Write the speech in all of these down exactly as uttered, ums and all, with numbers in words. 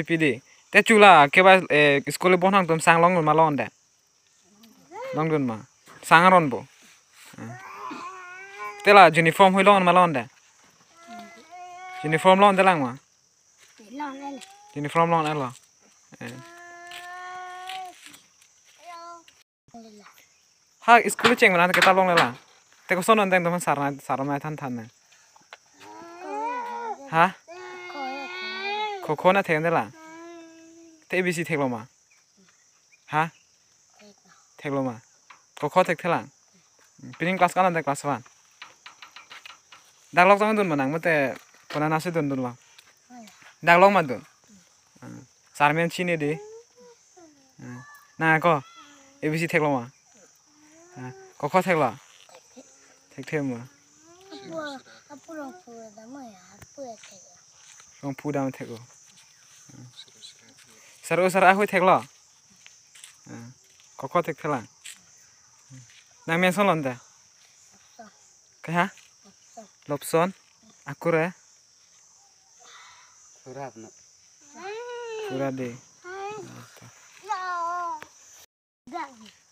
P D. Te chula ke ba, eh, school bon hang tum sang longdun ma longdunde? Longdun ma. Sang aron bo. Eh. Te la uniform hui longdun ma longdunde? Uniform longdunde lang ma? Long ele. Uniform longdunlo. Eh. Ha, school cheng mana kita longdunlo. Te koson non deng teman sarna, sarna than than ne. Ha? Kho kho na thekdunde la. Te A B C theklo ma? Ha? Theklo ma? Kho kho thekthelang. Pining class ko-an ante? Class one. Dak lok tang dun ma nang mate konat anatsi dundunlo? Dak lok ma dun. Ah, sar men chinine dei. Ah, nang ako A B C theklo ma? Ah, kho kho theklo? Thekthe ma. Apu, apu Rongphu dam ya, apu ya thek. Rongphu dam thek ko. Sar-o sar-a hui theklo? Ah, kho kho thekthelang. Nang men koson longdunde? Kaha? Lopson. Akur e? Pura apno. Pura dei.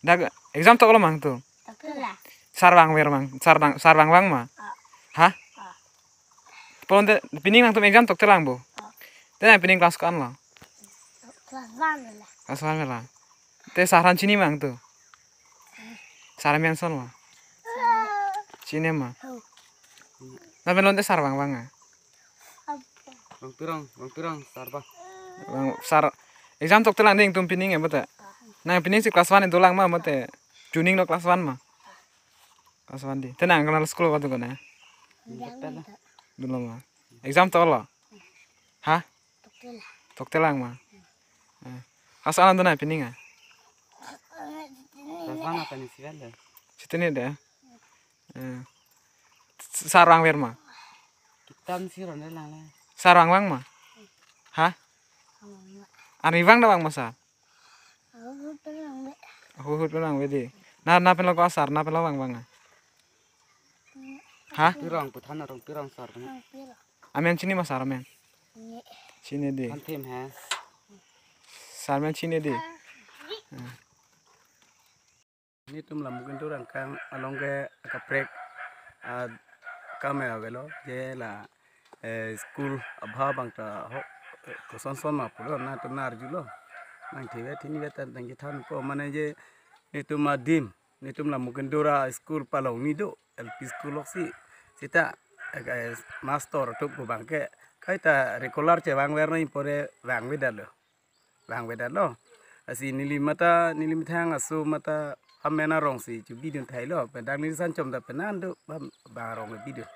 Dak exam toklo ma nangtum? Toklo. Sar vangver ma nang, sar nang, sar vangvang ma? Ah. Ha? Ah. Pulote pining nangtum exam tokthelang bo? Ah. Te nang pining class ko-anlo? Class one la. Class one la. Te sar aphan chini ma nangtum? Sar men koson ma? Chini ma? Oh. Nang pen longdunde sar vangvang a? Rongpirong, Rongpirong, sar ba. Vang sar exam tokthelang dei nangtum pining e mate? Nang pining si class one dolang ma mate? Chuning lo class one ma? Class one dei. Te nang konat school ko dun konat? Dunlo ma? Exam toklo? Ha? Tokthelang. Tokthelang ma? Eh. Class one dun nang pining a? Class one apa ni sih kan? Chitini dei. Eh. Sar vangver ma? Kitam si ron lang le. Sar vangvang ma? Ha? Arnivang da vang ma sar? Ahut ahut vangve dei. Nang, nang pen lo ko sar, nang pen lo vangvang a? Ha? Pirong, pu than Rongpirong sar. Amen chini ma sar amen? Chini dei. Anthem ha. Sar men chini dei. Netum la Mukindur angkang along ke akaprek, ah, keme avelo, je la, eh, school abha abang ta ho, eh, koson son ma pulo nangtum nang arjulo. Nang theve thini ve ta nang kethanpo mane je netum adim, netum la Mukindur a school palongni do, L P school loksi. Seta, eh, master atum pu abang ke kaita regular chevangver nangji pore vangvedetlo. Vangvedetlo. Lasi neli mate, neli methang aso mate amen arong si chebidun thailo. Pen dak neli sanchom ta penan do bang arong bidun.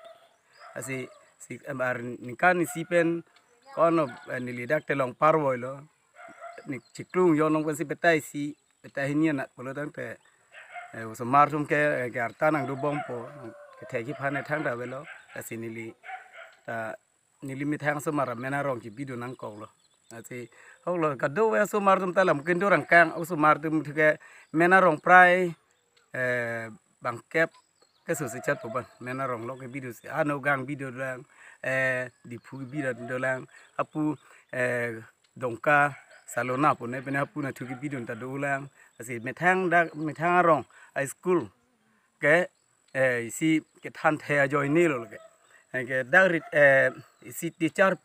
Lasi si, em, ar ningkan isi pen kono, eh, neli dak telong parvoilo. Ne chiklo jon long pensi petai isi, petai hini anat pulo tangte, eh, osomar atum ke, eh, ke arta nangdobompo, kethek kephan thangta avelo. Lasi neli ta neli methang osomar amen arong chebidun nangkoklo. Lasi hoklo kadokave osomar atum ta la Mukindur angkang osomar atum thu ke men arong prai, eh, bangkep keso si chatpo ban men arong lo kebidun si ano gang bidun dolang, eh, Diphu kebidun dolang, apu, eh, Dongka Salona pune pene apu nathu kebidun ta dolang. Lasi methang dak methang arong a school ke, eh, isi kethan the ajoine lo ke. Anke dak rit, eh, isi teacher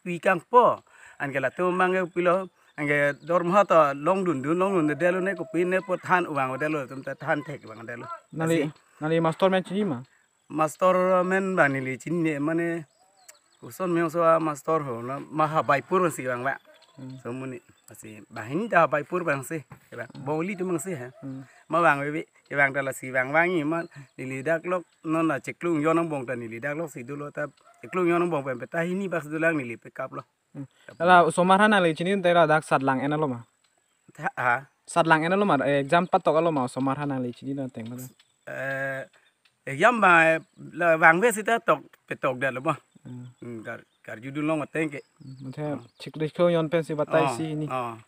pi kangpo. Anke latum abang ke pilo. Anke dormoha ta longdundun, longdundedetlo ne kopine pu than vangdetlo, latum ta than thek vangdetlo. Nangli, asi nangli master men chini ma? Master men bang neli chini mane koson meng so a master ho na ma Habaipur si vangve. Hmm. So muni asi banghini ta Habaipur abang si, ya bang. Hmm. Bongli atum abang si ha. Hmm. Ma vangve, ya bang ta lasi vangvangji ma neli dak lok non la chiklo jon angbong ta neli dak loksi dolo ta chiklo jon angbong pen petai hini bak dolang neli pekaplo. Hmm. Kap. Ala osomar aphan nangli chinidun te la dak Satlang enlo ma? Tha, ha? Satlang enlo ma, eh, exam patok alo ma osomar aphan nangli chinidun ateng ma? Eh, exam ba, eh, la vangve seta tok, petokdetlo ma. Hmm. Hmm, kar, karjudun long ateng ke. Hmm, mate, hmm, chiklo jon pensi batai, oh, si hini. Oh.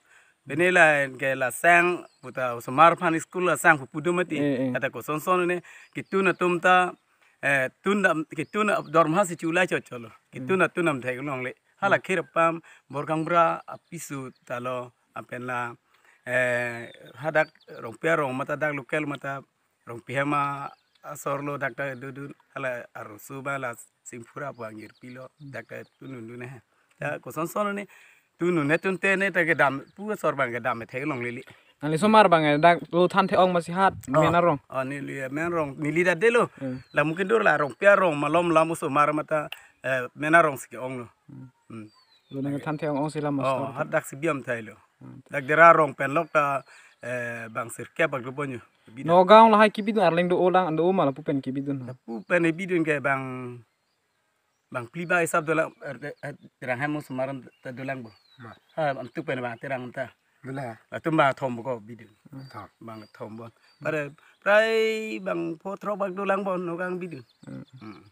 Pene la ke la sang puta osomar aphan school la sang pupu do mati. Eh, eh. Kata koson son ne ketun atum ta, eh, tun dam, ketun dormoha si chulai chot cholo. Ketun, hmm, atum nam theklongle. Hala khir apam Borgangbra apiso ta lo, lapen la, eh, hadak Rongpi arong mata, dak local mata Rongpi hem asor lo, dak ta dodun, hala arloso ba la Singphura pu angirpi lo, dak ta tunun dun he. Ta koson son ne tunun ne tunte ne ta kedam pu asor abang kedam theklong lili. Nangli osomar abang dak lo than the-ong masi hat, Oh. Men arong. Oh, neli, eh, Men arong, neli dak delo. Hmm. La mungkin dur la Rongpi arong malom lam osomar mata, eh, Men arong si ke-ong lo. Hmm. Hmm. Lo nang than the-ong ong si lam Oh, master. Hadak si biam thai lo. Hmm. Dak Dera arong pen lok ta, eh, bang sirkep bak do ponyo. Bida. Nagaon lahai kebidun, Arleng do-o lang, do-o ma lapu pen kebidun. Lapu pen kebidun ke bang, bang phli ba hisap dolang, eh, eh, Terang hem osomar ta dolang bo. Ma. Ha, antu pen bang Terang ta. Dolang. Latum bang thom bo ko bidun. Thom. Bang thom bo. Pada prai bang pho throk bak dolang bo Nagaon bidun. Hmm. Hmm.